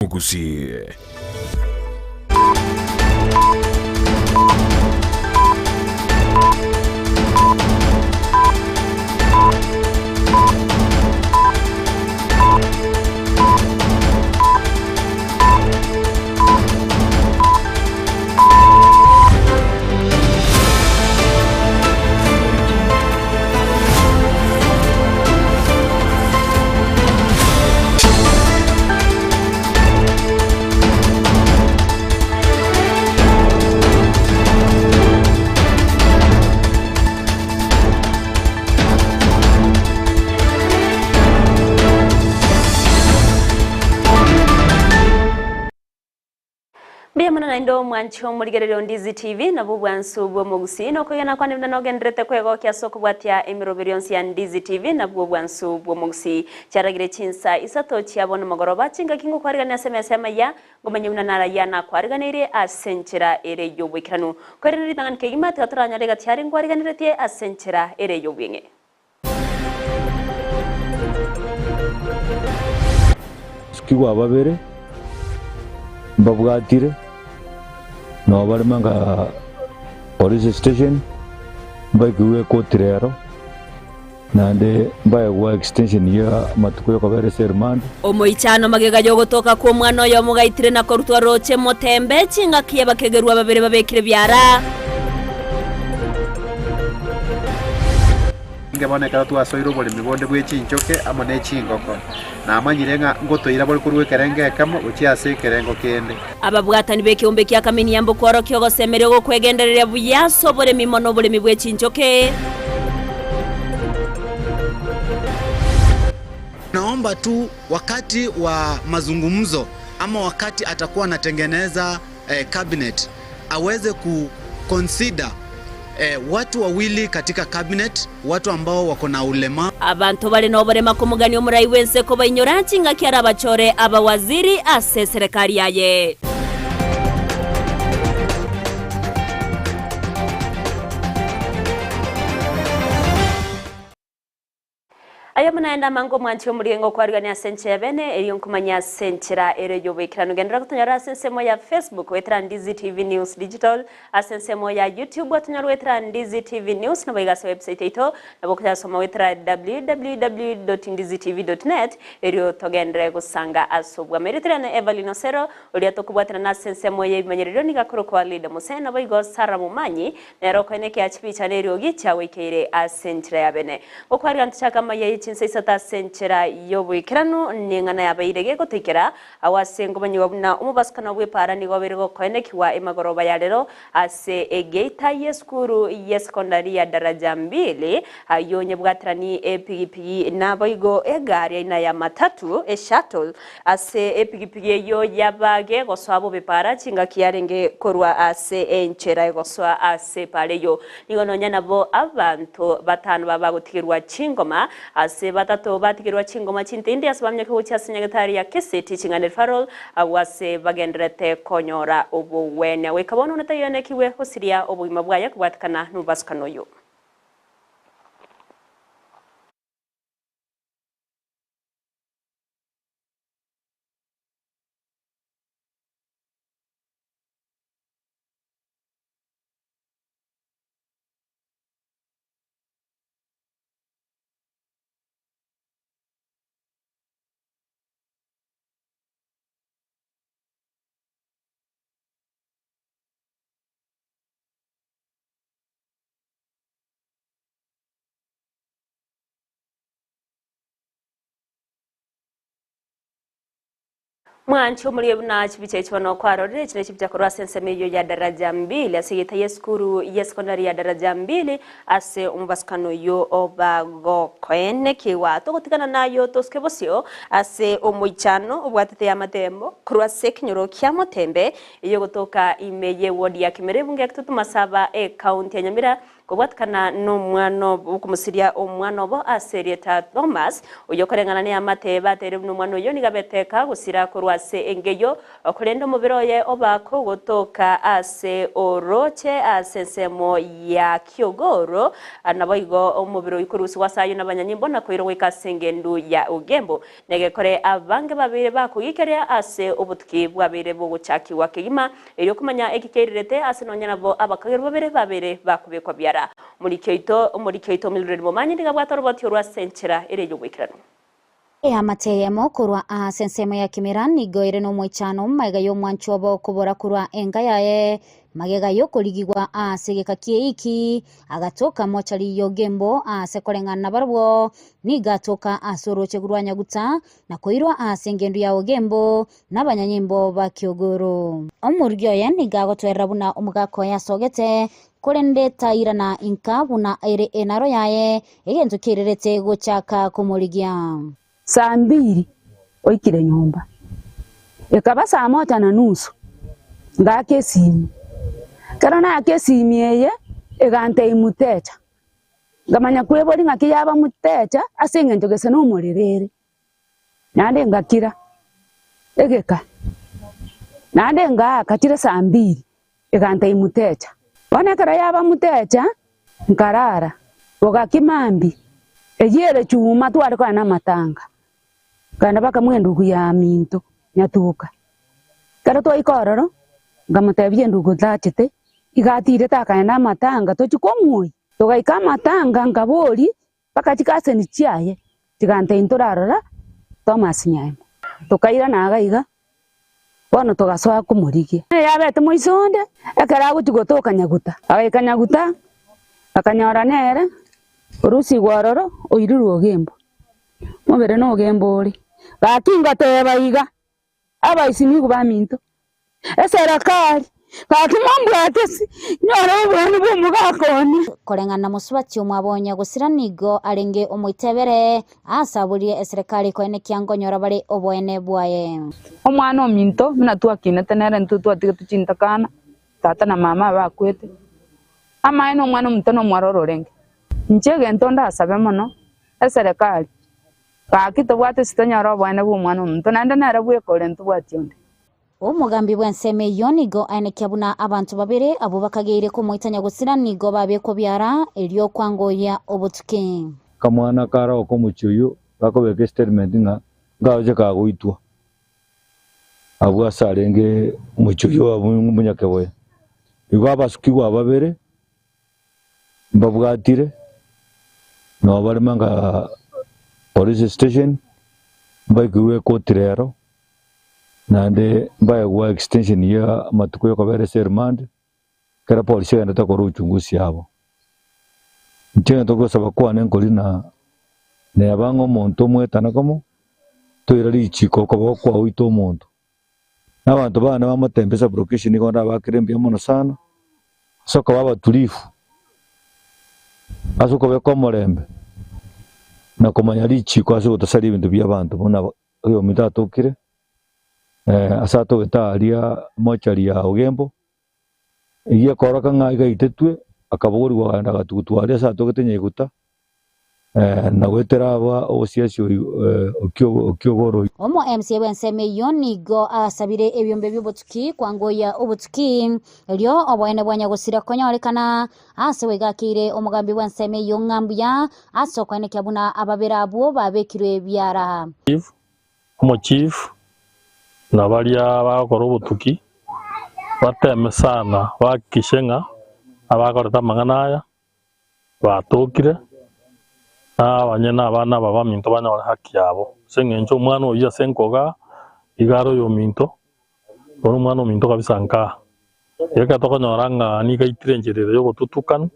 Gusii. Mbuya mono naende omwanchi omorigereria o Ndizi TV, nabwo obwansu bw'omogusii na okwegena kwane buna nogendererete kwegokia ase okobwatia emeroberi yonsi ya Ndizi TV, nabwo obwansu bw'omogusii. Chiaragire chinsa isato chia bono mogoroba, chingaki ngokwarigania ase emesa y'amaiya, ngomanye buna narayia nakwariganeirie ase enchera ere y'oboikeranu. Korende ritang'ani kegima tiga toranyore egati are nkwariganeretie ase enchera ere y'obweng'e. Sukigwa babere mbabwatire, nabo bare manga police station, mbaikigwe ekoti rero, naende mbaegwa extension ya amatuko yokobera ase remand. Omoichano magega y'ogotoka kw'omwana oyomo gaitire na korutwa roche motembe, chingaki abakegerwa babere babekire biara. Inche bono ekero twasoire oboremi bonde bwe chinchoke amo ne chingoko, namanyire ng'a ngotoira bore korwa ekerengo ekemo gochia ase ekerengo kende. Ababwatani b'ekeombe kia Kaminiambo kworokia ogosemeria ogokwegendereria buya ase oboremi mono oboremi bwe chinchoke. Naomba tu wakati wa mazungumzo ama wakati atakuwa anatengeneza eh, cabinet aweze ku consider eh, watu wawili katika cabinet, watu ambao wako na ulemavu. Abanto bare noborema komogania omorai bw'ense kobainyora chingaki arabachore abawaziri ase eserekari yaye. Aye buna naende amange omwanche omorigengo okwarigania ase enchera ya bene, erio nkomanye ase enchera ere y'oboikeranu. Genderera gotonyora ase ensemo ya Facebook goetera Ndizi TV News Digital, ase ensemo ya YouTube otonyore goetera Ndizi TV News, naboigo ase website yaito nabo okoyasoma goetera www.ndizitv.net erio togenderere gosanga ase obwamo. Erieta riane Evelyn Osero, oria tokobwaterana ase ensemo y'ebimanyererio nigo akorokwa Leader Mose, naboigo Sarah Momanyi Nere okoenekea chibicha neriogi chiagoikeire ase enchera ya bene. Gokwarigana tochake amaiya ye chinsa isato ase enchera y'oboikeranu, neng'ana yabeire gegotoikera agwo ase nkomanyigwa buna omobasukano bw'epaara nigo obeire gokoenekigwa emagoroba ya rero ase egeita y'esukuru y'esekondari ya Daraja Mbili, ayio nyebwaterani epigipigi naboigo egari aina ya matatu, eshuttle, Ase epigipigi eyio yabage gosoa bobe para chingaki yarenge korwa ase enchera egosoa ase epara eyio. Nigo nonya nabo abanto batano baba bagotigerwa chingoma, ase batato batigerwa chingoma chintindi ase bamenyeke gochia ase nyagetari ya Kisii Teaching and Referral, agwo ase bagendererete konyora obogwenia. Goika bono onde tayoenekigwe gosiria obogima bwaye kobwatekana nomobasukano oyio. Mwanche omorie buna chibicha echi bono kwarorire, echi nechibicha korwa ase ensemo eyio ya daraja mbili ase egeita y'esukuru y'esekondari ya daraja mbili ase omobasukano oyio obagokoenekigwa. Togotigana nayo tosuke bosio ase omoichano obwatete y'amatembo korwa ase ekenyoro kia Motembe eyogotoka ime y'ewodi ya Kimere ebunge ya Kitutu Masaba ekaunti ya Nyamira. Kobwatikana nomwana okomosiria omwana obo ase erieta Thomas, oyio koreng'ana neamate bateire buna omwana oyio nigo abete kagosira korwa ase engeyo, korende omobere oye oba kogotoka ase orooche ase ensemo ya Kiogoro, naboigo omobere oyio korusigwa ase ayio nabanyanyimbo na koirwa goika ase engendu ya Ogembo. Negekore abange babeire bakogikeria ase obotuki bwabeire bogochakigwa kegima, erio komanya eki keirirete ase nonya nabo abakagerwa babere babeire bakobekwa biara. Omoriki oito, omoriki oito Mildred Momanyi nigo abwate oroboti orwo ase enchera ere y'oboikeranu. Eamate eyemo korwa ase ensemo ya Kimera nigo ere nomoichano magega y'omwancho obo okobora korwa enka yaye Magega y'okorigigwa ase egeka ki'eiki, agatoka mochari y'ogembo aase koreng'ana nabarabwo, nigo atoka ase orooche rwa Nyaguta, na koirwa ase engendu ya Ogembo nabanyanyimbo ba Kiogoro. Omorugi oye nigo agotwerera buna omogaka oye asogete, korende tairana inka buna ere enaro yaye, egento kiairerete gochaka komorigia. Saa mbili oikire nyomba. Ekaba saa moja na nusu, ngaaka esimi. Ekero naaka esimi eye, egantebia mutecha. Nkamanya kweboria ng'aki yaba mutecha ase eng'encho gese nomorero ere. Naende ngakira, egeka, naende ngaaka chire saa mbili, egantebia mutecha. Bono ekero yaba mutecha, nkarara, bogaki mambia, eyio ere chuma tware konya namatanga, nkagenda mpaka mwa endugu ya minto nyatuka. Ekero twaika ororo, nkamotebia endugu ntachete, iga atirete akagenda amatanga tochia komoyia. Togaika amatanga nkaboria, mpaka chikaseni chiaye chigantebia ntorarora Thomas Nyaemo. Tokairana iga iga, bono togasoa komorigia. Yabete moiso onde, ekero agochia gotoka Nyaguta, agaika Nyaguta, akanyora nere orusigwe ororo oirirwe ogembo, mobere nogembo ore. Gaki ngoteba iga, Abaisimigu baminto, eserekari, gaki mombwate ase, nyore oboene bw'omogaka one. Koreng'ana na mosubati omwabo o nyagosira nigo arenge omoitebere, asaborire eserekari koenekia nkonyora bare oboene bwaye. Omwana ominto buna twakinete nere intwe twatigete chintakana, tata na mama abakwete, amaene omwana ominto nomwororo orenge. Inche egento ndasabe mono, eserekari Gaki tobwate ase tonyore oboene bw'Omwana omonto, naende nere bweka ore ntobwati onde. Omogambi bw'ensemo eyio nigo aenekia buna abanto babere abwo bakageire komoita nyagosira nigo babekwa biara, erio kwangoyia obotuki. Kamwana kare okomochie oyio gakobeka estatement ng'a nkaroche kagoitwa abwo ase arenge omochie oyio omonyakeboya. Igo abasukigwa babere Mbabwatire, nabo bare manga police station, mbaikigwe ekoti rero, naende mbaegwa extension ya amatuko ya okobera ase remand, ekero polisi egenderete gokora uchunguzi yabo. Inche egento ngosaba kwane nkori na neba ng'a omonto omwetane komo, toire richiko okoba okwaoita omonto. Na abanto bane bamotembia sub-location nigo ndabakere mbuya mono sana, ase okoba abatulifu, ase okobeka omorembe, na komanya richiko ase ogotasaria ebinto bia abanto buna oyominto atokire, ase atogete aria mochari ya Ogembo, eyio ekoroka ng'a iga aitetwe, akabogorigwa akagenda agatugutwa aria ase atogete Nyaiguta. Na goetera aba obosiasi okiogoro. Omo MCA bw'ensemo eyio nigo asabire ebiombe bi'obotuki kwangoyia obotuki, erio oboene bwa nyagosira konyorekana. Ase goiga akeire omogambi bw'ensemo eyio ng'a mbuya ase okoenekia buna ababere abwo babekirwe biara. Omochief na baria bagokora obotuki bateme sana bahakikishe ng'a abakorete amang'ana aya batokire, na abanyene abana aba baminto banyore haki yabo. Ase eng'encho omwana oyio ase nkogaa, iga are oyominto, ore omwana ominto kabisa nkaa. Iga ekero tokonyora ng'a nigo aitire enchera ere y'ogotutukana,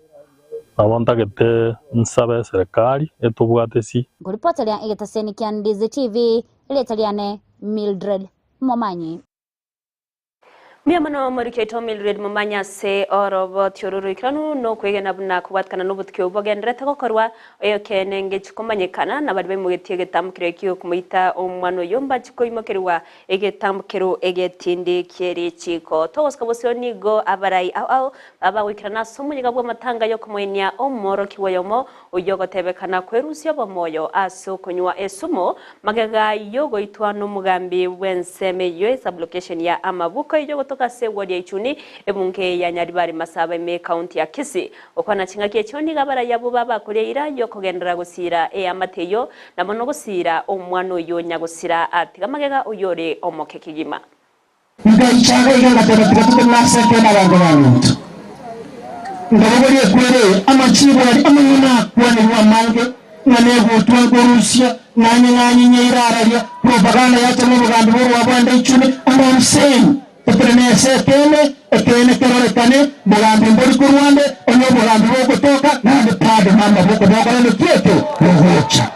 nabo ntagete nsabe eserekari etobwate esi. Nkoripoteria egetaseni kia Ndizi TV, erieta riane Mildred Momanyi. Mbuya mono omoriki oito Mildred Momanyi ase oroboti oro roikeranu na okwegena buna kobwatekana nobotuki obwo bogendererete gokorwa ekeene ngechi komanyekana na baria baimogetie egetambo keria giokomoita omwana oyo mbachi koimokerigwa egetambo kero egetindi kierichiko. Togosika bosio nigo abarai ao ao babagoikerana ase omoyega bw'amatanga yokomoenia omworokigwa oyomo oyio ogotebekana kwerusia obomoyo ase okonywa esumo magega y'ogoitwa n'omogambi bw'ensemo eyio esublocation ya Amabuko eyio gotoka ase eward ya Ichuni ebunge ya Nyaribari Masaba ime ekaunti ya Kisii. Gokwana chingaki echio nigo abarai abwo babakoria eira y'okogenderera gosiira eamate eyio na mono gosiira omwana oyio nyagosira atiga magega oyio ore omoke kegima. Ngaicha iga iga ngateba, Tiga totenene ase ekeene abanto baminto. Nkabogoria ekwere eye, amachiibo aria amang'ana akwanirwe amange, ng'a negutwa nkorusia, ng'a ng'anyinye irararia, propaganda yacha nobogambi borwa bwande ichuni, and I'm saying, totenene ase ekeene, ekeene kerorekane, bogambi mbori korwa ande, onye obogambi bogotoka, naende bado namaboko bokorende ki ekio? Bogocha.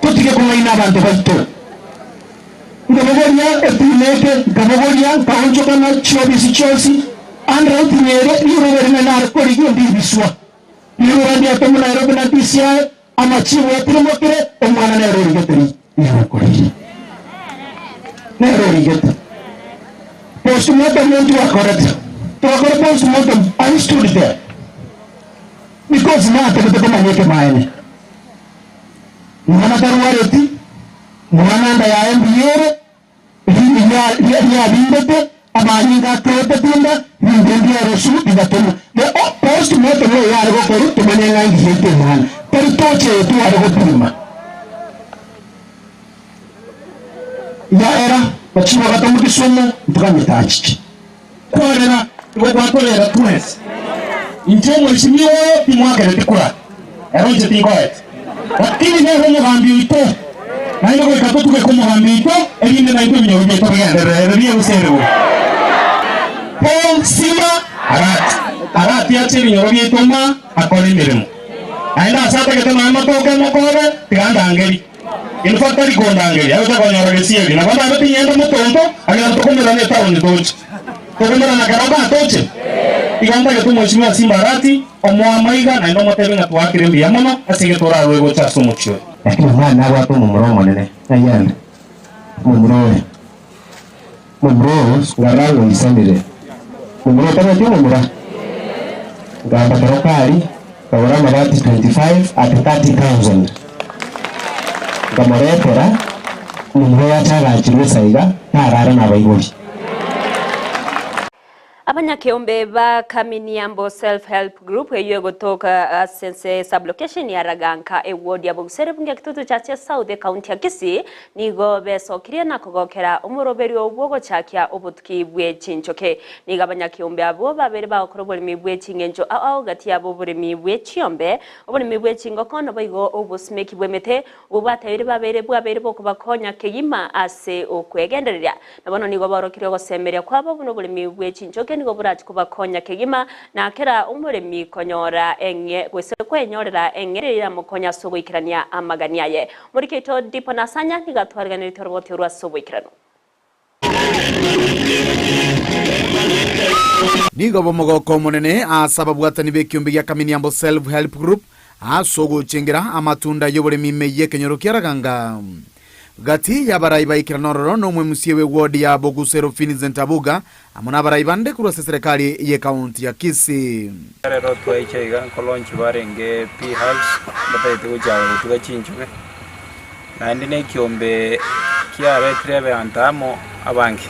Totige kong'aina abanto baito. Nkabogoria etuuma eke, nkabogoria, nkaonchokana chiobisi chionsi, handwriting ere riroba rinene nare korigia ndibiswa. Riroba ndiatomwa Nairobi na DCI, amachibu atirimokire, omwana nere origete riruko riria. Nere origete. Postmortem ntwakorete. Twakora postmortem, I stood there. Because natagete komanya ekemaene. Mwana tarwareti. Mwana nda yaye mbuya ere, rimi riabimbete, amanyinga akeete tinda, rinde ndiarosu rigatomwa. The post mortem oyo yare gokorwa tomanye ng'a ngiya ete omwana, tari toche eye tware gopima. Yaera, bachibu bagatomwa Kisumu, ntoganyete achiche. Kwarera igo gwatorera twensi. Inche omweshimiwa oyo timwakereti kura, ero inche tinkoete. Lakini nere omogambi oito, naende goika totugeke omogambi oito, erinde naintwe ebinyoro biaito bigenderere ere buya gose ere bobe. Paul Sima Arati, Arati ache ebinyoro biaito ma akore emeremo. Naende ase atagete nonya matoke mokobe, tiga ndangerie. In fact tari kondangeria, agocha konyora gesieri. Nabo ndabe ting'ende motonto, agera tokomerana etaoni toche. Tokomerana keroka atoche. Igo ntagete omweshimiwa Simba Arati, omoe amaiga naende omotebie ng'a twaakire mbuya mono ase egento orarue gocha ase omochie oyo. Lakini omwana nabwate omomura omonene, ng'ai ande? Omomura oyo, omomura oyo ngarora ngoisanire. Omomura otabwati omomura? Nkagamba keroka aria, nkagora amabati 25 at 30,000. Nkamoretera, omomura oyo acha agachirwe esa iga, tarara nabaibori. Abanyakeombe ba Kaminiambo Self Help Group eyio egotoka ase ense sub-location ya Raganka eward ya Bogusere bunge ya Kitutu Chache South ekaunti ya Kisii nigo besokirie na kogokera omoroberio bw'ogochakia obotuki bwe chinchoke. Nigo abanyakeombe abwo babere bagokora oboremi bwe ching'encho ao ao gati yabo oboremi bwe chiombe, oboremi bwe chingoko naboigo obosimeki bw'emete obwo bwatebire babere bwabeire bokobakonya kegima ase okwegendereria. Na bono nigo baorokirie ogosemeria kwabo buna oboremi bwe chinchoke nigo borache kobakonya kegima, na kera omoremi konyora eng'e gose kwenyorera eng'e eria eramokonye ase ogoikerania amagani aye. Omoriki oito Dipo Nasanya nigo atwariganeretie oroboti orwo ase oboikeranu. Nigo bomogoko omonene ase ababwatani b'ekiombe gia Kaminiambo Self Help Group ase ogochengera amatunda y'oboremi ime y'ekenyoro kia Raganga. Gati y'abarai baikerana ororo nomwemusie bw'eward ya Bogusero Vincent Abuga amo nabarai bande korwa ase eserekari y'ecounty ya Kisii. Rero twaicha iga nkolonchi barenge bee hives batagete gochaka gotuga chinchoke, naende na ekiombe kiaretire abanto amo abange,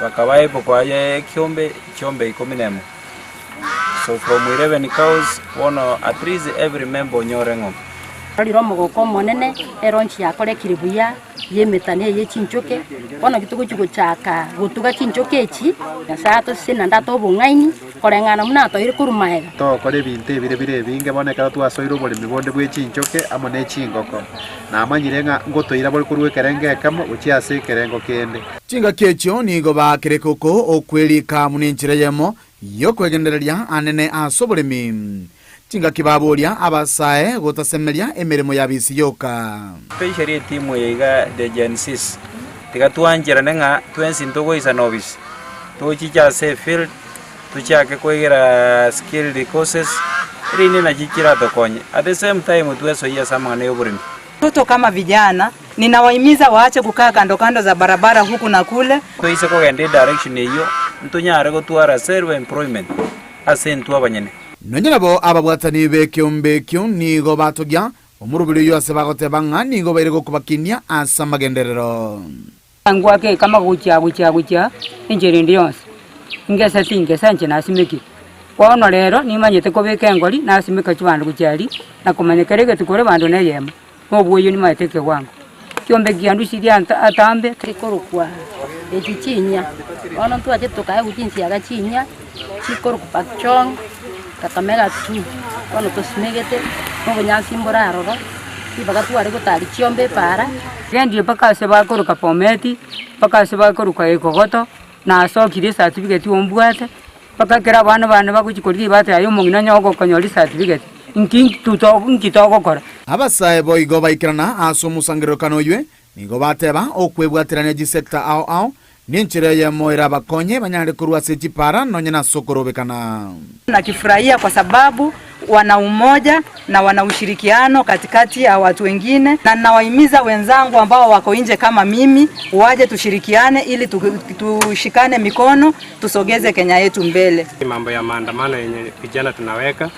bakaba able koa ekiombe chiombe ikomi na emo. So from 11 cows bono at least every member onyore eng'ombe. Rorire omogoko omonene, eronchi yakorekire buya y'emetano eye ye chinchoke, bono naki togochia gochaka gotuga chinchoke echi, Nyasae atosesenie naende atoe obong'aini, koreng'ana buna atoire korwa magega. Togokora ebinto ebire bire ebinge bono ekero twasoire oboremi bonde bwe chinchoke amo ne chingoko. Namanyire ng'a ngotoira bore korwa ekerengo ekemo gochia ase ekerengo kende. Chingaki echio nigo baakereka oko okwerika buna enchera eyemo y'okwegendereria anene ase oboremi. Chingaki baboria abasae gotasemeria emeremo ya bisi yoka. Especially etimu eye iga the Gen Zs, tiga twancherane ng'a twensi ntogoisana obisi. Tochiche ase efield, tochiake koegera skilled courses, erinde nachi chiratokonye. At the same time twesoyie ase amang'ana ya oboremi. Watoto kama vijana ninawahimiza waache kukaa kando kando za barabara huku na kule. Toise kogenda edirection eyio, ntonyare gotwara self employment ase intwe abanyene. Nonya nabo ababwatani b'ekeombe ekio nigo batogia omoroberi oyio ase bagoteba ng'a nigo baire gokobakinia ase amagenderero. Ngwake ekama gochia gochia gochia enchera ende yonsi, ngese tingesa inche nasimekire. Bono rero nimanyete kobeka engori, nasimeka chibando gochia aria, na komanya kera egetuko ore bando neyemo, na obwoyo nimanyete ekewango. Chiombe nkiandusirie anta atambe. Chikorokwa echi chinyia, bono ntwachete tokaegwa chinsiaga chinyia, chikorokwa pakchong, kakamega two, bono tosimegete, na obonyansi mbore aroro, ribaga tware gotari chiombe epaara. Ngendire mpaka ase bakoroka Bomet, mpaka ase bakoroka Ekogoto, nasokire ecertificate ombwate, mpaka ekero abana bane bagochia korigia ebahati yaye omong'ina onye ogokonyora ecertificate, nki tuto nki togokora? Abasae boigo baikerana ase omosangererekano oywe, nigo bateba okwebwaterania chisecta ao ao nenchera eyemo erabakonye banyare korwa ase chipara nonya nase okorobekana. Nakifurahia kwa sababu wana umoja na wana ushirikiano katikati ya watu wengine, na ninawahimiza wenzangu ambao wako nje kama mimi waje tushirikiane ili tushikane mikono tusogeze Kenya yetu mbele. Mambo ya maandamano yenye vijana tunaweka,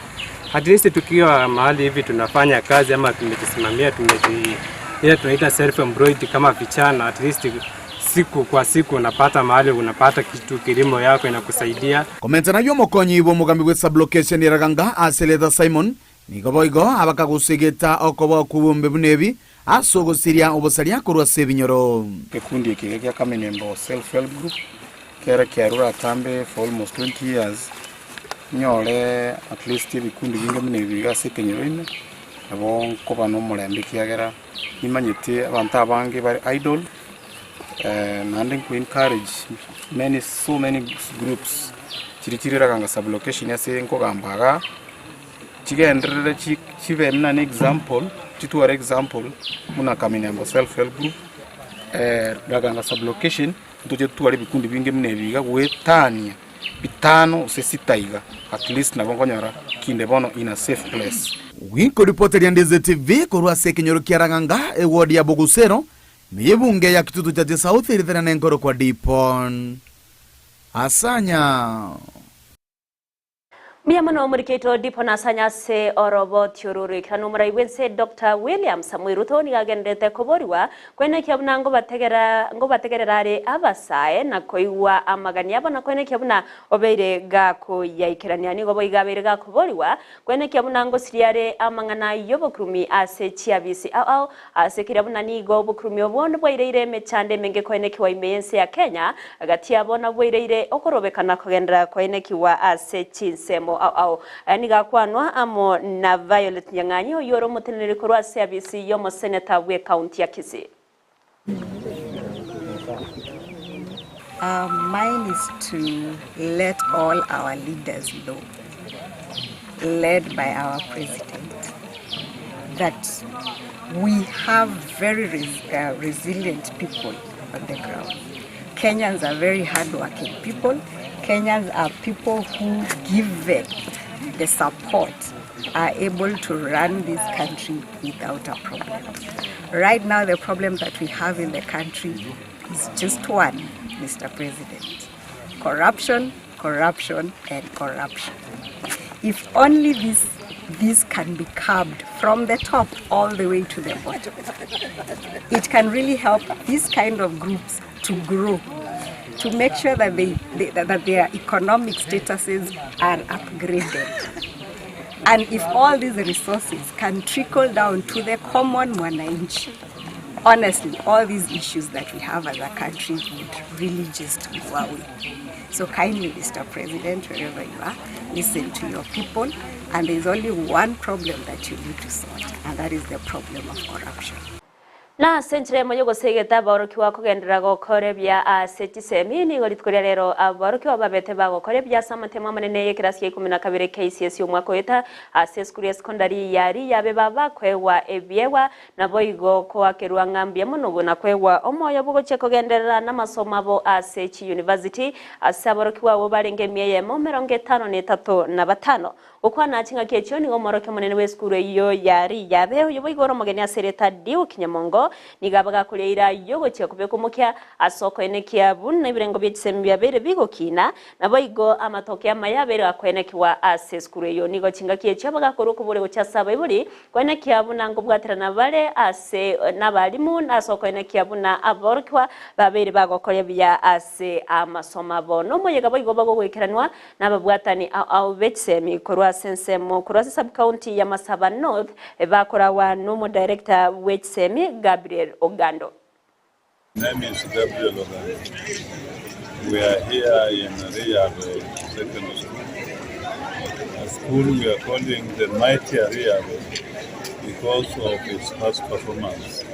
at least tukiwa mahali hivi tunafanya kazi ama tumejisimamia, tumeji ile tunaita self employed kama vijana, at least siku kwa siku unapata mahali unapata kitu, kilimo yako inakusaidia. Komenta nayio omokonyi bw'omogambi bwe sublocation ya Raganga ase Letha Simon nigo boigo abakagusegeta okoboa kw'obombe buna ebi ase ogosiria obosaria korwa ase ebinyoro. Ekekundi eke iga gia Kamenembo Self Help Group kere kiarure atambe for almost 20 years, nyore at least ebikundi binge buna ebi iga ase ekenyoro ime, nabo nkoba na omorembe ekiagera nimanyete abanto abange bare idle, naende nko encourage many so many groups chiria chire Raganga sub location ase nkogamba igaa, chigenderere chi chibe buna na example, chitware example buna Kamenembo Self Help Group, Raganga sub location, ntoche totware ebikundi binge buna ebi iga goetania bitano gose sita iga, at least nabo nkonyora kinde bono in a safe place. Gikoripoteria Ndizi TV korwa ase ekenyoro kia Raganga, eward ya Bogusero, ime y'ebunge ya Kitutu Chache South eritera nenkoro kwa Dipon Asanya. Mbuya mono omorikeito Dipon Asanya ase oroboti oro oroikeranu omorai bw'ense Doctor William Samoei Ruto nigo agenderete koborigwa koenekia buna ngobategera ngobategerera are abasae na koigwa amagani abo na koenekia buna obeire gakoyaikerania. Nigo boigo abeire gakoborigwa Kwenekia buna ngosiria are amang'ana y'obokurumi ase chiabisi ao ao, ase keria buna nigo obokurumi obwo bwaireire emechando emenge koenekigwa ime y'ense ya Kenya, gati yabo nabwaireire okorobekana kogenderera koenekigwa ase chinsemo ao ao. Aya nigo akwanwa amo na Violet Nyang'anyi oyio ore omoteneneri korwa ase abisi y'omoseneta bw'ecounty ya Kisii. Mine is to let all our leaders know, led by our president, that we have very res resilient people on the ground. Kenyans are very hardworking people. Kenyans are people who give them the support are able to run this country without a problem. Right now, the problem that we have in the country is just one, Mr. President. Corruption, corruption, and corruption. If only this, this can be curbed from the top all the way to the bottom, it can really help these kind of groups to grow, to make sure that, they, they, that their economic statuses are upgraded. And if all these resources can trickle down to the common mwananchi, honestly, all these issues that we have as a country would really just go away. So kindly, Mr. President, wherever you are, listen to your people. And there's only one problem that you need to sort, and that is the problem of corruption. Na ase enchera eyemo y'ogosegeta aborokigwa kogenderera gokora ebiya ase chisemi, nigo rituko ria rero aborokigwa babete bagokora ebiya ase amatemo amanene y'ekerasi kia ikomi na kabere KCSE omwaka oeta ase esukuru ya sekondari ya Riyabe babakoegwa ebiegwa naboigo koakerwa ng'a mbuya mono na koegwa omoyo bw'ogochia kogenderera namasomo abo ase chiyunivasiti ase aborokigwa abwo barenge emia eyemo 53 na batano. Gokwana chingaki echio nigo omworokia omonene bw'esukuru eyio ya Riyabe, oyo boigo ore omogeni ase erieta Duke Nyamongo, nigo abagakoria eira y'ogochia kobekwa omokia ase okoenekia buna ebirengo bie chisemi biabeire bigokina, naboigo amatoke amaya abeire gakoenekigwa ase esukuru eyio. Nigo chingaki echio abagakorwa okoboria gochia ase abaibori, koenekia buna nkobwaterana bare ase nabalimu na ase okoenekia buna aborokigwa babeire bagokoria buya ase amasomo abo. Nomoyega boigo bagogoikeranwa Nababwatani ao ao be chisemi korwa ase ensemo korwa ase sub-county ya Masaba North bakoragwa n'omodirector bwe chisemi Gabriel Ogando. Name is Gabriel Ogando. We are here in Riabe Secondary School, a school we are calling the mighty Riabe because of its past performance.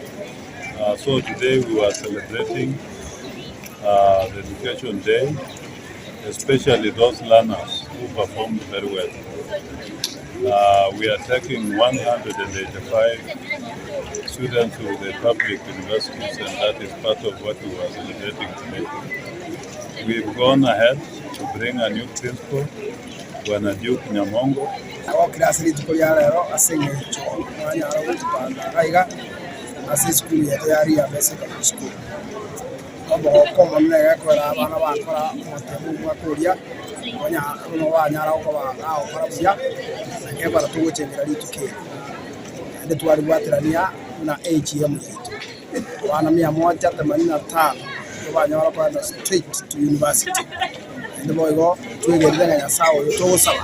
So today we were celebrating the Education Day especially those learners who performed very well. We are taking 185 students to the public universities, and that is part of what we were celebrating today. We've gone ahead to bring a new principal, Bwana Duke Nyamongo. Nagokire ase rituko ria rero ase engencho mwanyara gotupanga iga iga ase esukuru yaito ya Riambe Secondary School. Omogoko omonene egekorera abana bakora omotemo omwaka oria, onya buna banyara gokoba bagokora buya, na ekero togochengera rituko eri. Naende twaribwaterania buna AGM yaito, abana mia moja themanini na tano nigo banyora kogenda straight to university. Naende boigo twegerire ng'a Nyasaye oyo togosaba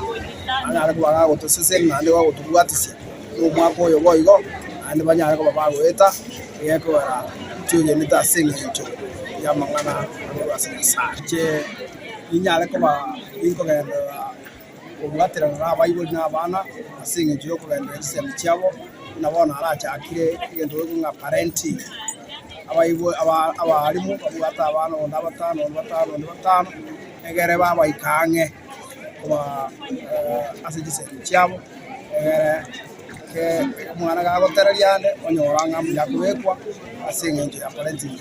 anyare koba gagotosesenia naende gagotobwatisia na omwaka oyo boigo, naende banyare koba bagoeta egekogera twegenete ase engencho y'amang'ana akorwa ase Nyasae. Inche ninyare koba ninkogenderera kobwaterana nabaibori na abana ase engencho y'okogenderera chisemi chiabo, buna bono arachakire egento gekorwa ng'a parenting. Abaibo aba abalimu babwate abana onde abatano onde batano onde batano, egere babaika ang'e koba ase chisemi chiabo, egere Omwana gagotereria ande, onyora ng'a mbuya akobekwa ase eng'encho ya parenting eye.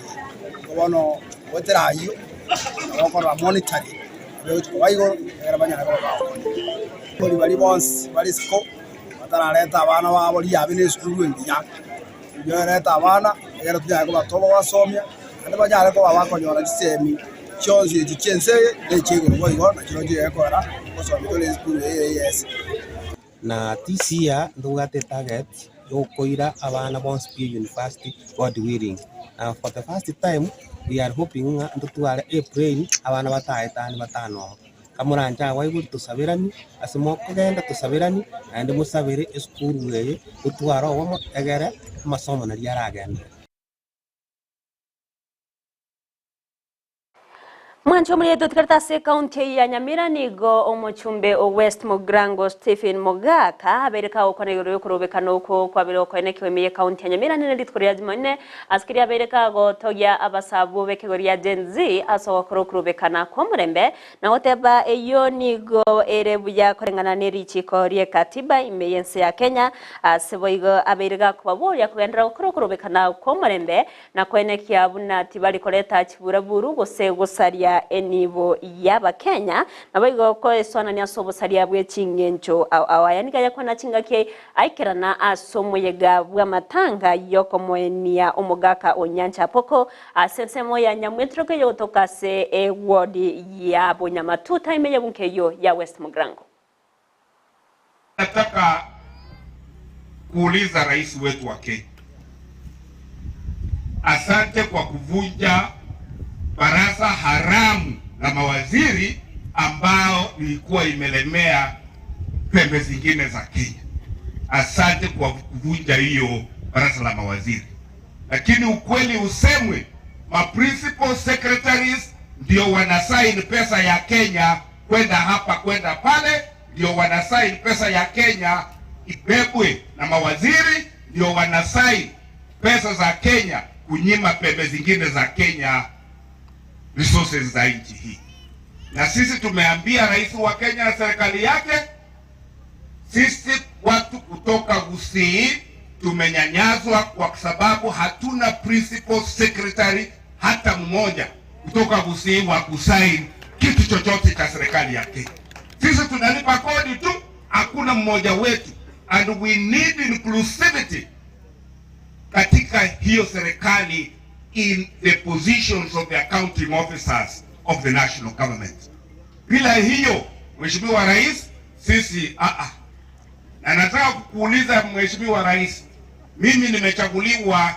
Igo bono goetera ayio, nabo okorora monitoring nabo egochi koba igoro, ekero banyare koba bagokonya. Abaibori baria bonsi bare isiko, batarareta abana babo riabe na esukuru engiya, mbuya orete abana, ekero tonyare koba tobasomia, naende banyare koba bakonyora chisemi chionsi echi chia ense eye, na echia igoro boigo, nachirochio egekogera gosomia tore esukuru eye ya AS. Na this year ntobwate etarget yokoira abana bonsi pi university God willing. Na for the first time we are hoping ng'a ntotware a plane abana bataetani batano amo. Kamoranche abaibori tosaberani ase mokogenda tosaberani naende mosabere esukuru eye totware obomo egere amasomo naria aragenderere. Mwanche omorieto otigarete ase ekaunti eye ya Nyamira nigo omochumbe o West Mugirango Stephen Mogaka abeire kagokwana igoro y'okorobekana okwo kwabeire gokoenekiwa ime y'ekaunti ya Nyamira nere rituko ria Jumanne ase keria abeire kagotogia abasabu b'ekegori gia Gen Z ase ogokora okorobekana kw'omorembe na goteba eyio nigo ere buya koreng'ana nerichiko ri'ekatiba ime y'ense ya Kenya ase boigo abeire gakobaboria kogenderera gokora okorobekana kw'omorembe Na koenekia buna tibari koreta chiburaburu gose gosaria enibo y'Abakenya, naboigo koesoanania ase obosaria bwe ching'encho ao ao. Aya nigo ayakwana chingaki aikerana ase omoyega bw'amatanga y'okomoenia omogaka o Nyancha Apoko ase ensemo ya Nyamwetroke yogotoka ase ewodi ya Bonyamatuta ime y'ebunke eyio ya West Mugirango. Nataka kuuliza rais wetu wa Kenya, asante kwa kuvunja baraza haramu la mawaziri ambao ilikuwa imelemea pembe zingine za Kenya. Asante kwa kuvunja hiyo baraza la mawaziri, lakini ukweli usemwe, ma principal secretaries ndio wanasign pesa ya Kenya kwenda hapa kwenda pale, ndio wanasign pesa ya Kenya ibebwe na mawaziri, ndio wanasign. pesa za Kenya kunyima pembe zingine za Kenya resources za nchi hii. Na sisi tumeambia rais wa Kenya na serikali yake, sisi watu kutoka Gusii tumenyanyazwa kwa sababu hatuna principal secretary hata mmoja kutoka Gusii wa kusaini kitu chochote cha serikali ya Kenya. Sisi tunalipa kodi tu, hakuna mmoja wetu, and we need inclusivity katika hiyo serikali in the positions of the accounting officers of the national government. Bila hiyo, Mheshimiwa Rais, sisi na nataka kukuuliza Mheshimiwa Rais, mimi nimechaguliwa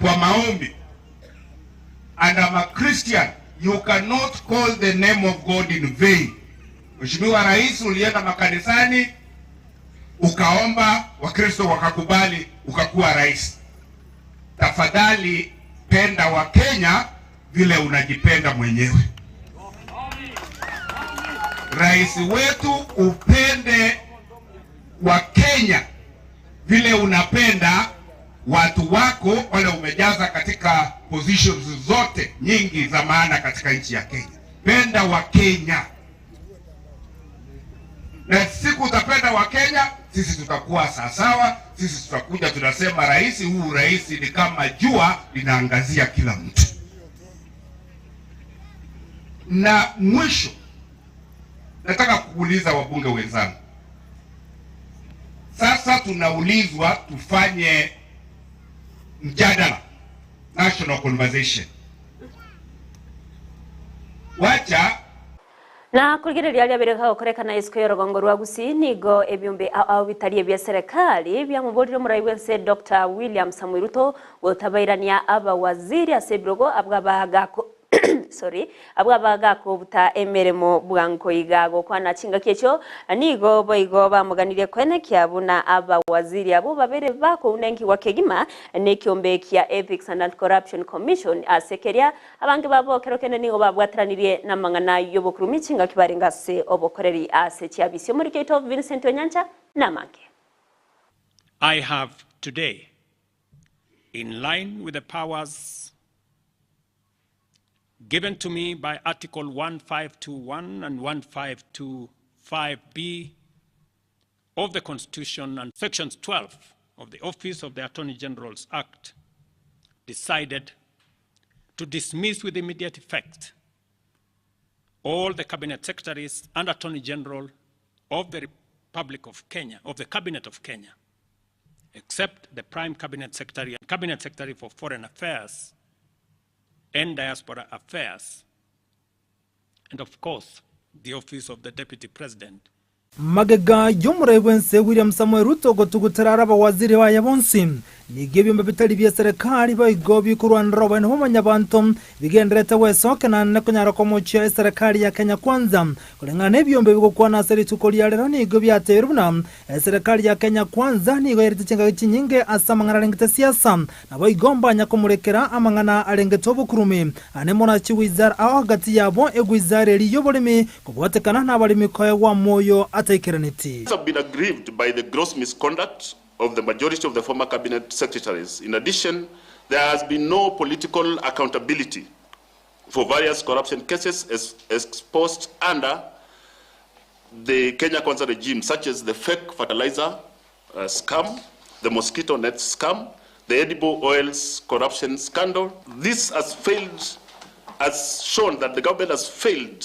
kwa maombi and I'm a Christian. You cannot call the name of God in vain. Mheshimiwa Rais, ulienda makanisani ukaomba, Wakristo wakakubali, ukakuwa rais. Tafadhali penda Wakenya vile unajipenda mwenyewe. Rais wetu, upende Wakenya vile unapenda watu wako wale umejaza katika positions zote nyingi za maana katika nchi ya Kenya. Penda Wakenya, na siku utapenda Wakenya, sisi tutakuwa sawasawa. Sisi tutakuja tunasema, rais, huu rais ni kama jua linaangazia kila mtu. Na mwisho, nataka kuuliza wabunge wenzangu, sasa tunaulizwa tufanye mjadala, national conversation. Wacha na kurigereria aria bireka gukorekana isiko ya rugongo rwa Gusii nigo ebiumbe ao bitarie bia serikali biamuburire murai wense Dr William Samoei Ruto gutabairania abawaziri ase ebirogo abwabagako sorry abwabagakobuta emeremo bwankoiga gokwana chingaki echo nigo boigo bamuganirie kwenekia buna abawaziri abo babere bakounenkiwa kegima nekiombe kia Ethics and Anti-Corruption Commission asekeria abange babo kero kende nigo babwataranirie na mang'ana yobokurumi chingaki barenga ase obokoreri ase chiabisi omorike oito Vincent Onyancha namange. I have today, in line with the powers given to me by Article 1521 and 1525B of the Constitution and Sections 12 of the Office of the Attorney General's Act, decided to dismiss with immediate effect all the Cabinet Secretaries and Attorney General of the Republic of Kenya, of the Cabinet of Kenya, except the Prime Cabinet Secretary and Cabinet Secretary for Foreign Affairs and Diaspora Affairs, and of course, the Office of the Deputy President. Magega y'omurai bwense William Samoei Ruto gotugutera abawaziri baye bonsi nigo ebyombe bitari bya serikali baigo bikurwanira obwene bw'amanyabanto bigenderete gwesoke nane konyara komochia eserikali ya Kenya Kwanza kulingana na ebyombe bigokwana ase rituko ria rero nigo byateirwe buna eserikali ya Kenya Kwanza nigo yerete chingaki chinyinge ase amang'ana arengete siasa nabo igo mbanya komurekera amang'ana arengete obokurumi ane monachi wizara aho hagati yabo egwizara eri y'oboremi kobwatekana n'abaremi koegwa moyo ateikeraneti. Have been aggrieved by the gross misconduct of the majority of the former cabinet secretaries. In addition, there has been no political accountability for various corruption cases as exposed under the Kenya Kwanza regime, such as the fake fertilizer scam, the mosquito net scam, the edible oils corruption scandal. This has failed, has shown that the government has failed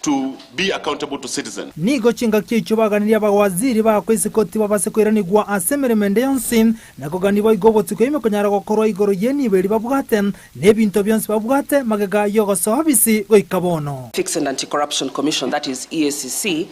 to be accountable to citizens. Nigo chingaki echo baganirie abawaziri bakwesikoti babase kwiranigwa ase emeremo ende yonsi nakoganiwa igo obotuko ime konyara gokorwa igoro y'enibo eri babwate n'ebinto bionsi babwate magega yogosoa bisi goika bono. Ethics and Anti-Corruption Commission, that is EACC,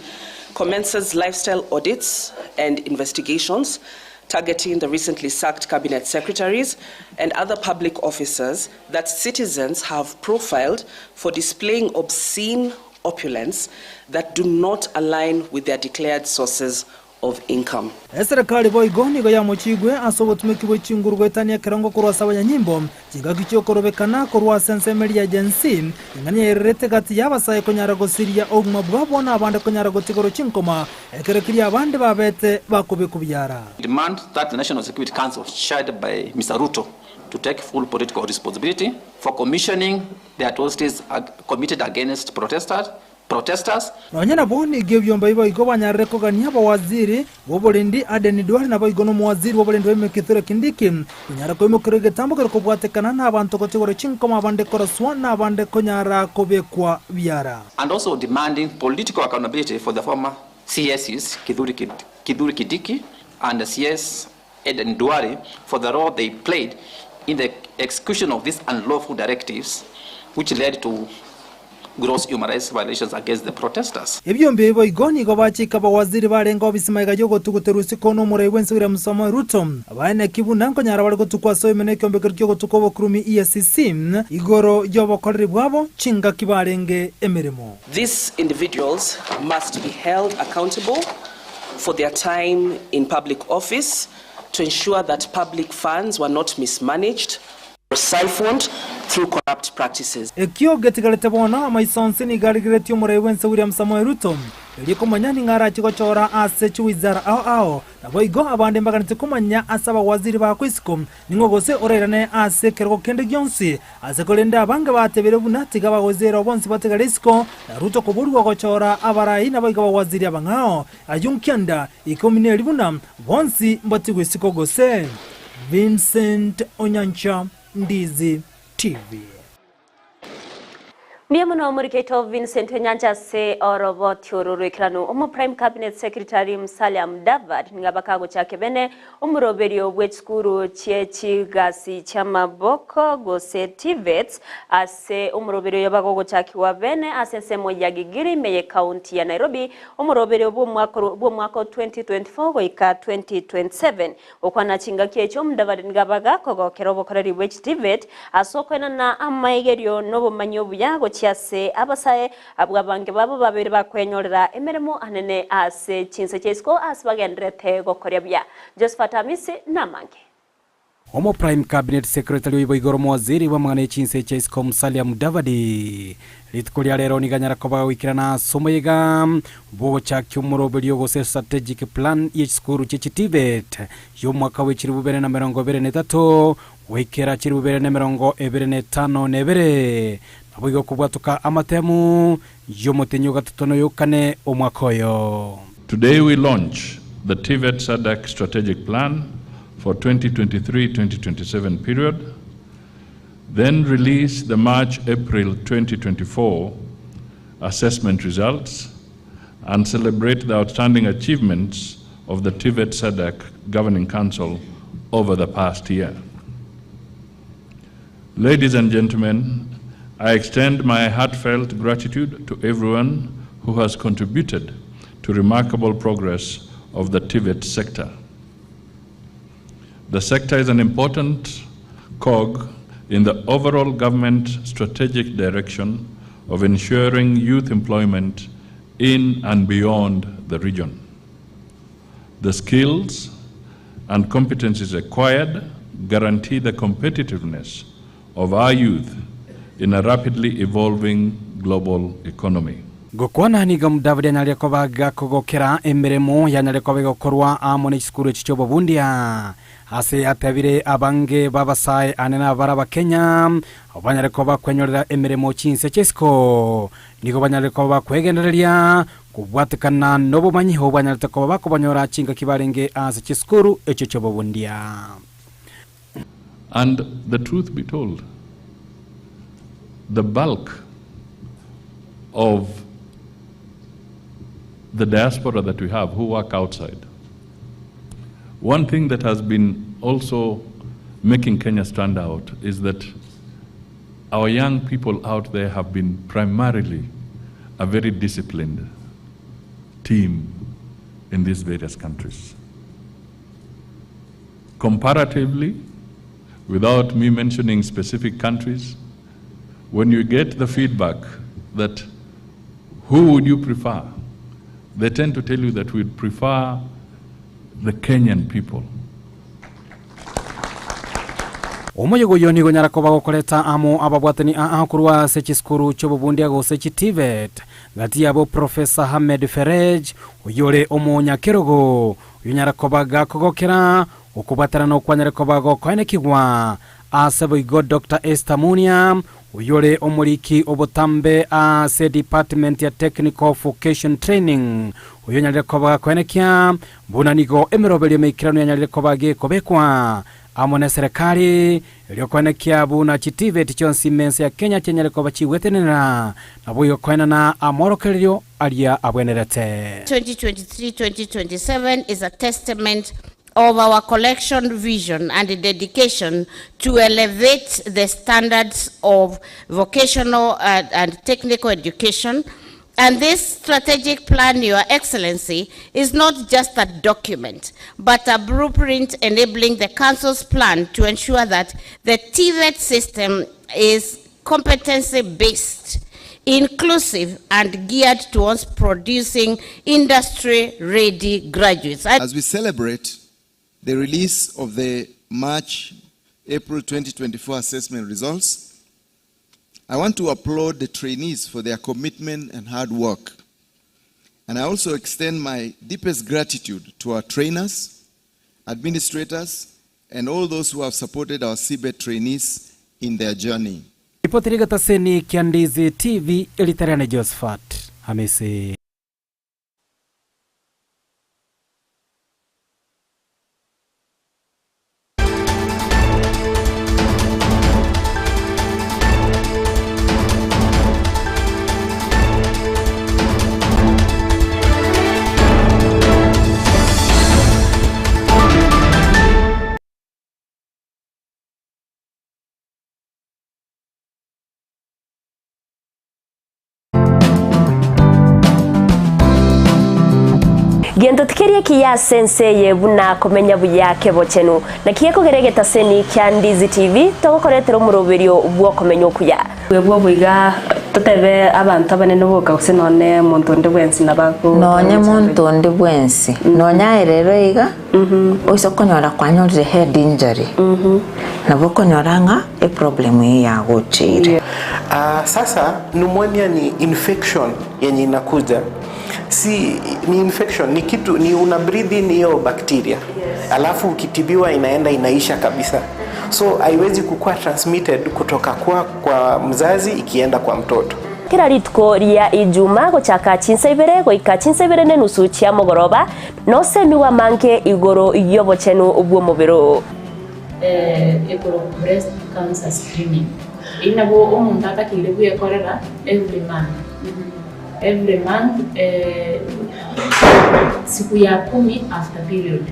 commences lifestyle audits and investigations targeting the recently sacked cabinet secretaries and other public officers that citizens have profiled for displaying obscene opulence that do not align with their declared sources of income. Eserekari boigo nigo yamochigwe ase obotumeki bwe chinguru goetania ekerongo korwa ase abanyanyimbo, chingaki chi'okorobekana korwa ase ensemo eria ya Gen Z, eng'ana yairerete gati y'abasae konyara gosiria obogima bwabo na abande konyara gotigorwa chinkoma ekero keria abande babete bakobekwa biara. Demand that the National Security Council chaired by Mr. Ruto to take full political responsibility for commissioning the atrocities committed against protesters protesters. Nonya nabo nigo ebiombe boigo banyarire kogania abawaziri b'oborendi Aden Duale naboigo nomowaziri bw'oborendi bwa Kithure Kindiki konyara koimokerwa egetambo keria kobwatekana nabanto gotigorwa chinkoma abande koroswa na abande konyara kobekwa biara. And also demanding political accountability for the former CSs Kithure Kithure Kindiki and CS Aden Duale for the role they played in the execution of these unlawful directives which led to gross human rights violations against the protesters. Ebiombe ebi boigo nigo bachika abawaziri barenge obisi magega y'ogotuguterwa isiko n'omorai bw'ense William Samoei Ruto abaeneki buna nkonyara bare gotukwa ase oime n'ekeombe keria ki'ogotuka obokurumi EACC igoro y'obokoreri bwabo chingaki barenge emeremo. These individuals must be held accountable for their time in public office to ensure that public funds were not mismanaged or siphoned through corrupt practices. Ekio getigarete bono, amaiso onsi nigo arigereretie omorai bw'ense William Samoei Ruto, erio komanya ning'o arache gochora ase chiwizara ao ao. Naboigo abande mbaganete komanya ase abawaziri bakwa isiko ning'o gose orairane ase ekerogo kende gionsi ase korende abange batebire buna tiga abawaziri bonsi batigare isiko na Ruto koborigwa gochora abarai naboigo abawaziri abang'ao. Ayio nkianda ikomi neri buna bonsi mbatigwe isiko gose. Vincent Onyancha, Ndizi TV. Mbuya mono omorikeito Vincent Onyancha ase oroboti oro rw'ekeranu. Omo Prime Cabinet Secretary Musalia Mudavadi nigo bakagochaka bene omoroberio bw'echisukuru chie chigasi chi'amaboko gose TVETs ase omoroberio oyo bagogochakigwa bene ase ensemo ya Gigiri ime ye county ya Nairobi omoroberio bw'omwaka o 2024 goika 2027 Gokwana chingaki echio Mudavadi nigo abaga kogokera obokoreri bwe chiTVET ase okoenana amaigerio na obomanyi obuya gochia ase abasae abwo abange babo babeire bakwenyorera emeremo anene ase chinse chia isiko ase bagendererete gokoria buya. Josephat Amisi namange. Omo Prime Cabinet Secretary oibo igoro Mowaziri bw'amang'ana ye chinse chia isiko Musalia Mudavadi rituko ria rero nigo anyara koba goikerana ase omoyega bw'ogochakia omoroberio gose strategic plan ye chisukuru chie chiTVET y'omwaka bwe chilifu bibere na emerongo ebere na etato goikera chilifu bibere na emerongo ebere na etano na ebere naboigo kobwatoka amatemu y'omotenyi o gatato na oyokane omwaka oyo. Today we launch the TVET SADC Strategic Plan for 2023-2027 period, then release the March-April 2024 assessment results and celebrate the outstanding achievements of the TVET SADC Governing Council over the past year. Ladies and gentlemen, I extend my heartfelt gratitude to everyone who has contributed to remarkable progress of the TVET sector. The sector is an important cog in the overall government strategic direction of ensuring youth employment in and beyond the region. The skills and competencies acquired guarantee the competitiveness of our youth in a rapidly evolving global economy. Gokwana nigo Mudavadi anyarire koba gakogokera emeremo yanyarire koba egokorwa amo ne chisukuru echi chi'obobundia ase atebire abange b'abasae ane nabare Abakenya abwo banyare koba kwenyorera emeremo chinse chi'isiko nigo banyarire koba bakwegendereria kobwatekana nobomanyi obwo banyarete koba bakobanyora chingaki barenge ase chisukuru echio chi'obobundia. And the truth be told, the bulk of the diaspora that we have who work outside, one thing that has been also making Kenya stand out is that our young people out there have been primarily a very disciplined team in these various countries. Comparatively, without me mentioning specific countries, when you get the feedback that who would you prefer, they tend to tell you that we'd prefer the Kenyan people. Omoyega oyio nigo onyara koba gokoreta amo ababwatani aa korwa ase chisukuru chi'obobundia gose chi TVET, gati yabo Professor Hamed Ferej, oyio ore omonyakerogo, oyio onyara koba gakogokera okobwaterana okwanyare koba gokoenekigwa ase boigo Doctor Esther Munia, oyio ore omoriki obotambe ase department ya Technical Vocation Training, oyio onyarire koba gakoenekia buna nigo emeroberio emeikeranu yanyarire koba gekobekwa amo neserekari, erio koenekia buna chitiveti chionsi ime ense ya Kenya chianyare koba chigwetenenera, naboigo koenana amorokererio aria abwenerete. 2023-2027 is a testament of our collection vision and dedication to elevate the standards of vocational and, and technical education. And this strategic plan, Your Excellency, is not just a document, but a blueprint enabling the Council's plan to ensure that the TVET system is competency-based, inclusive, and geared towards producing industry-ready graduates. As we celebrate the release of the March April 2024 assessment results, I want to applaud the trainees for their commitment and hard work. And I also extend my deepest gratitude to our trainers, administrators, and all those who have supported our CBET trainees in their journey. Ripoti rigetaseni kia Ndizi TV eritarane Josephat Hamisi. Gento tikeri ekiya ase ense eye buna komenya buya kebochenu. Naki gekogera egetaseni kia Ndizi TV togokoretera omoroberio bw'okomenya okuya. Bwebwo boiga totebe abanto abanene boka gose nonye monto onde bwensi nabo ago Nonye monto onde bwensi, nonye aye rero iga, oise okonyora kwanyorire head injury, nabo okonyora ng'a eproblem eyio yagocheire. Ah, sasa pneumonia ni infection yenye inakuja si ni infection ni kitu ni una breathe in hiyo bacteria alafu ukitibiwa inaenda inaisha kabisa so haiwezi kukuwa transmitted kutoka kwa, kwa mzazi ikienda kwa mtoto Kera rituko ria Ijuma gochaka chinsa ibere goika chinsa ibere na enusu chia mogoroba, nosemigwe amange igoro y'obochenu bw'omobere oo. Ekorokwa breast cancer screening. Eyio nabo omonto atakeire bwekorera every month, every month siku ya kumi after period.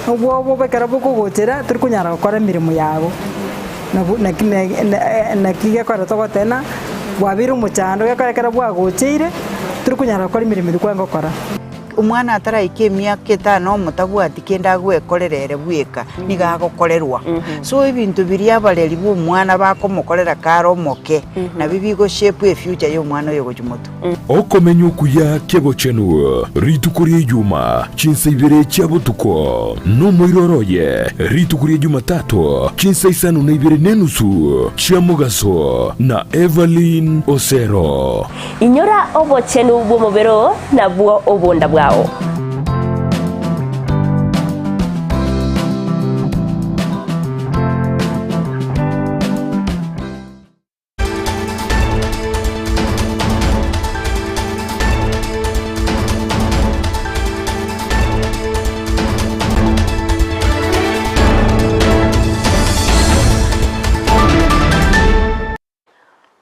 Obwoba ekero bokogochera tori konyara gokora emeremo yago, nabo naki naki gekogera togoteba bwabeire omochando gekogera ekero bwagocheire tori konyara gokora emeremo eria kwarenge gokora. Omwana ataraika emiaka etano omotabwati kende agwekorera ere bweka, nigo agokorerwa. So ebinto biria abareri ba omwana bakomokorera kare omoke, nabio bigo shape efuture ya omwana oyo gochia motwe. Okomenya okuya ki'obochenu rituko ria Ijuma, chinsa ibere chia botuko, nomoiroro oye rituko ria Jumatatu, chinsa isano na ibere nenusu chia mogaso, na Evelyn Osero. Inyora obochenu bw'omobere oo, nabwo obonda bwao.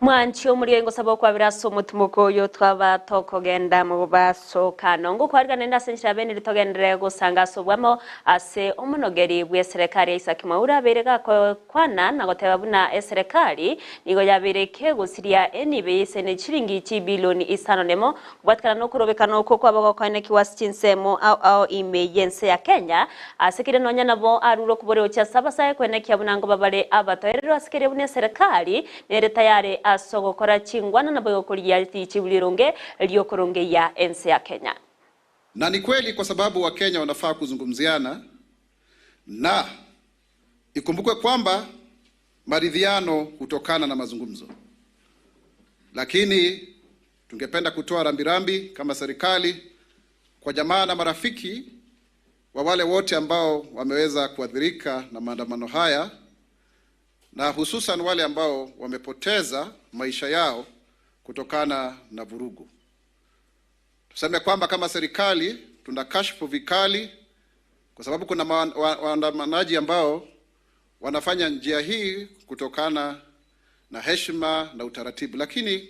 Mwanche omoria ingosaba okwabera ase omotimoko oyo twaba tokogenda mobasokano. Ngokwarigana naende ase enchera bene togenderere gosanga ase obwamo ase omonogeri bw'eserekari Isaac Mwaura abeire gakokwana na goteba buna eserekari nigo yabeire kegosiria enibo eyesene chiringi chibilioni isano nemo kobwatikana nokorobekana okwo kwaba gokoenekigwa ase chinsemo ao ao ime y'ense ya Kenya ase kere nonya nabo arure okoboria gochia ase abasae koenekia buna ngoba bare abatoererwa ase keria buna eserekari nere tayare ase ogokora chingwana naboigo korigia richibu rironge riokorongeyia ense ya Kenya. Na ni kweli kwa sababu Wakenya wanafaa kuzungumziana, na ikumbukwe kwamba maridhiano hutokana na mazungumzo. Lakini tungependa kutoa rambirambi kama serikali kwa jamaa na marafiki wa wale wote ambao wameweza kuathirika na maandamano haya na hususan wale ambao wamepoteza maisha yao kutokana na vurugu. Tuseme kwamba kama serikali tuna kashfu vikali kwa sababu kuna waandamanaji ambao wanafanya njia hii kutokana na heshima na utaratibu, lakini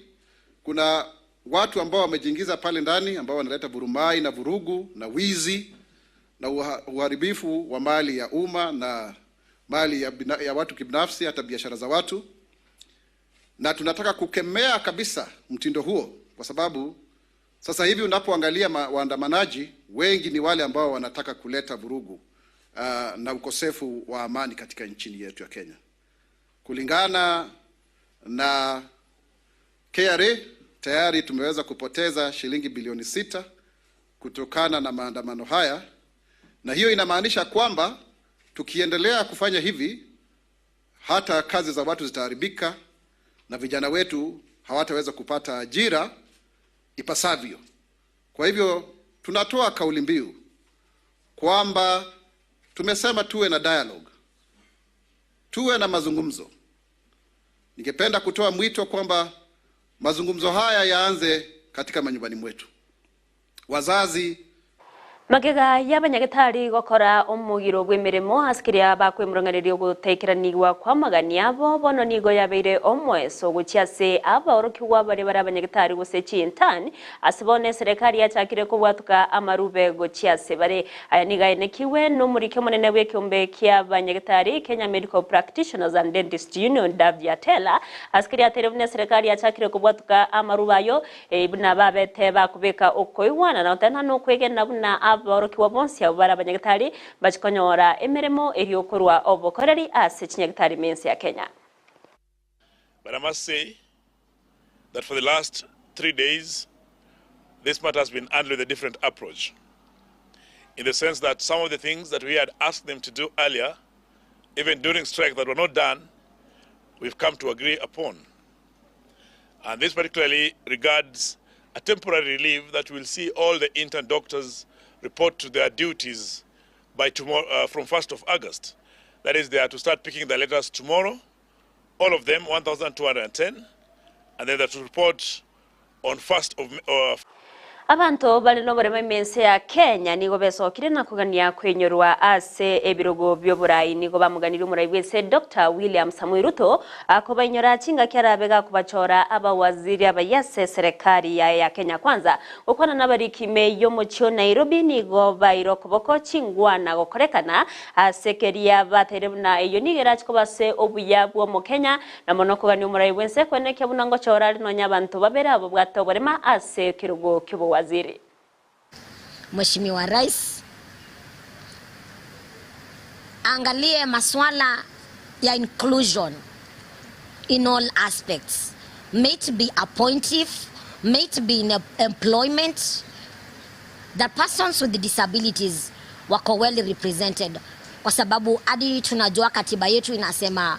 kuna watu ambao wamejiingiza pale ndani ambao wanaleta vurumai na vurugu na wizi na uharibifu wa mali ya umma na mali ya watu kibinafsi, hata biashara za watu, na tunataka kukemea kabisa mtindo huo, kwa sababu sasa hivi unapoangalia waandamanaji wengi ni wale ambao wanataka kuleta vurugu na ukosefu wa amani katika nchini yetu ya Kenya. Kulingana na KRA tayari tumeweza kupoteza shilingi bilioni 6 kutokana na maandamano haya, na hiyo inamaanisha kwamba tukiendelea kufanya hivi hata kazi za watu zitaharibika na vijana wetu hawataweza kupata ajira ipasavyo. Kwa hivyo tunatoa kauli mbiu kwamba tumesema tuwe na dialogue, tuwe na mazungumzo. Ningependa kutoa mwito kwamba mazungumzo haya yaanze katika manyumbani mwetu. Wazazi Magega y'abanyagitari gokora omugiro bw'emirimo asikiria bakwemurang'aniria ogotekeraniwa kwa magani abo bono nigo yabeire omweso gochia ase abaorokigwa baria bare abanyagitari gose chintani ase bono eserekari yachakire kobwatuka amarube gochia ase bare aya nigo aenekiwe n'omorike omonene bw'ekiombe kia abanyagitari Kenya Medical Practitioners and Dentist Union Davia Tella asikiria atere buna eserekari yachakire kobwatuka amaruba ayo buna babete bakobeka okoigwana na otena nokwegena buna aborokiwa bonsi abo bare abanyagitari bachikonyora emirimo eriokorwa obokoreri ase chinyagitari mensi ya Kenya. But I must say that for the last 3 days, this matter has been handled with a different approach, in the sense that some of the things that we had asked them to do earlier, even during strike that were not done, we've come to agree upon. And this particularly regards a temporary relief that will see all the intern doctors report to their duties by tomorrow, from 1st of August. That is, they are to start picking the letters tomorrow, all of them, 1,210, and then they are to report on 1st of... Abanto bari n'oborema emensi ya Kenya nigo besokire na kugania kwenyorwa ase ebirogo by'oburayi nigo bamuganire omurayi bwese Dr. William Samoei Ruto akobainyora chinga kiarabe gakubachora abawaziri abayase serikali ya Kenya Kwanza gokwana n'abarikime y'omuchio Nairobi nigo bairo koboko chingwana gokorekana asekeria batere buna eyo nigera chikobase obuya bw'omu Kenya na mono kugania omurayi bwense kwenekia buna ngochora rinonya abantu babere abo bwate oborema ase ekirogo ky'obuwaziri. Mheshimiwa Rais angalie maswala ya inclusion in all aspects, may it be appointive, may it be in employment, that persons with disabilities wako well represented, kwa sababu hadi tunajua katiba yetu inasema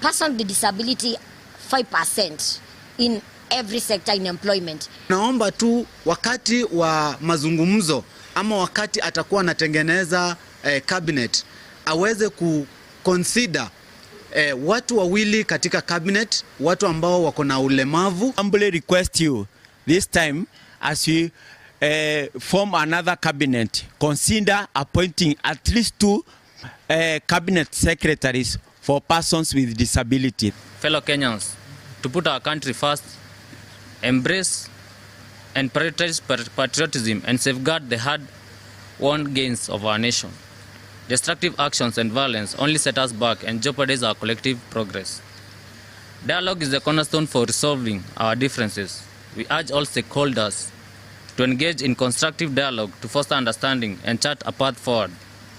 person with disability 5% in every sector in employment. Naomba tu wakati wa mazungumzo ama wakati atakuwa anatengeneza cabinet aweze ku consider watu wawili katika cabinet, watu ambao wako na ulemavu. Humbly request you this time as we form another cabinet, consider appointing at least 2 cabinet secretaries for persons with disability. Fellow Kenyans, to put our country first, embrace and prioritize patriotism and safeguard the hard-won gains of our nation. Destructive actions and violence only set us back and jeopardize our collective progress. Dialogue is the cornerstone for resolving our differences. We urge all stakeholders to engage in constructive dialogue to foster understanding and chart a path forward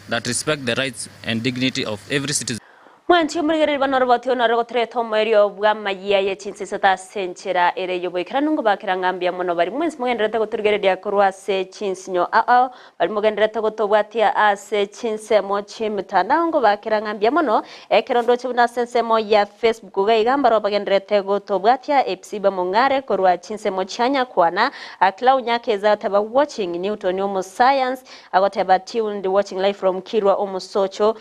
that respects the rights and dignity of every citizen. Mwanchi omorigereri bono oroboti ono rogotoreta omoerio bw'amayia ye chinseseta ase enchera ere y'oboikeranu ngobakera ng'a mbuya mono baria mwensi mogendererete gotorigereria korwa ase chinsinyo ao ao baria mogendererete gotobwatia ase chinsemo chi'emetandao ngobakera ng'a mbuya mono ekero ndoche buna ase ensemo ya Facebook iga iga mbaroo bagendererete gotobwatia Epsiba Mong'are korwa chinsemo chia Nyakwana Clau Nyakeza agoteba watching Newton omosayansi agoteba tuned watching live from Kirwa Omosocho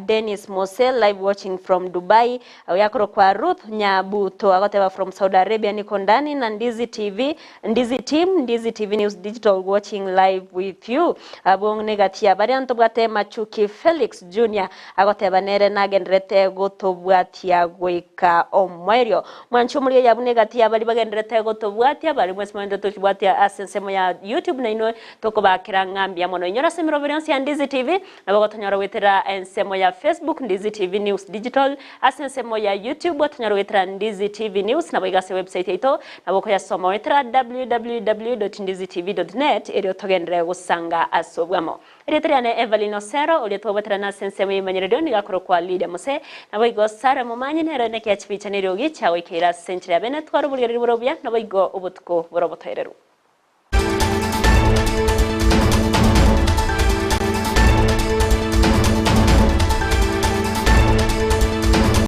Dennis Mose live watching from Dubai oyakorokwa Ruth Nyabuto agoteba from Saudi Arabia niko ndani na Ndizi TV Ndizi team Ndizi TV News Digital watching live with you abwo negati ya baria ntobwate Machuki Felix Junior agoteba nere nagenderete gotobwatia goika omoerio mwanchi omoria yabu negati ya baria bagenderete gotobwatia bari mwensi mogenderete gotobwatia ase ensemo ya YouTube nainwe tokobakera ng'a mbuya mono inyora ase emeroberi yonsi ya Ndizi TV Nabo gotonyora goetera ensemo ya Facebook Ndizi TV News Digital, ase ensemo ya YouTube otonyore goetera Ndizi TV News, naboigo ase website yaito nabo okoyasoma goetera www.ndizitv.net erio togenderere gosanga ase obwamo. Erieta riane Evelyn Osero, oria twabwaterana ase ensemo y'ebimanyererio nigo akorokwa Lydia Mose, naboigo Sarah Momanyi nere one ekeachibicha neriogi chiagoikeire ase enchera ya bene tware oborigereria bore obuya naboigo obotuko bore obotoereru.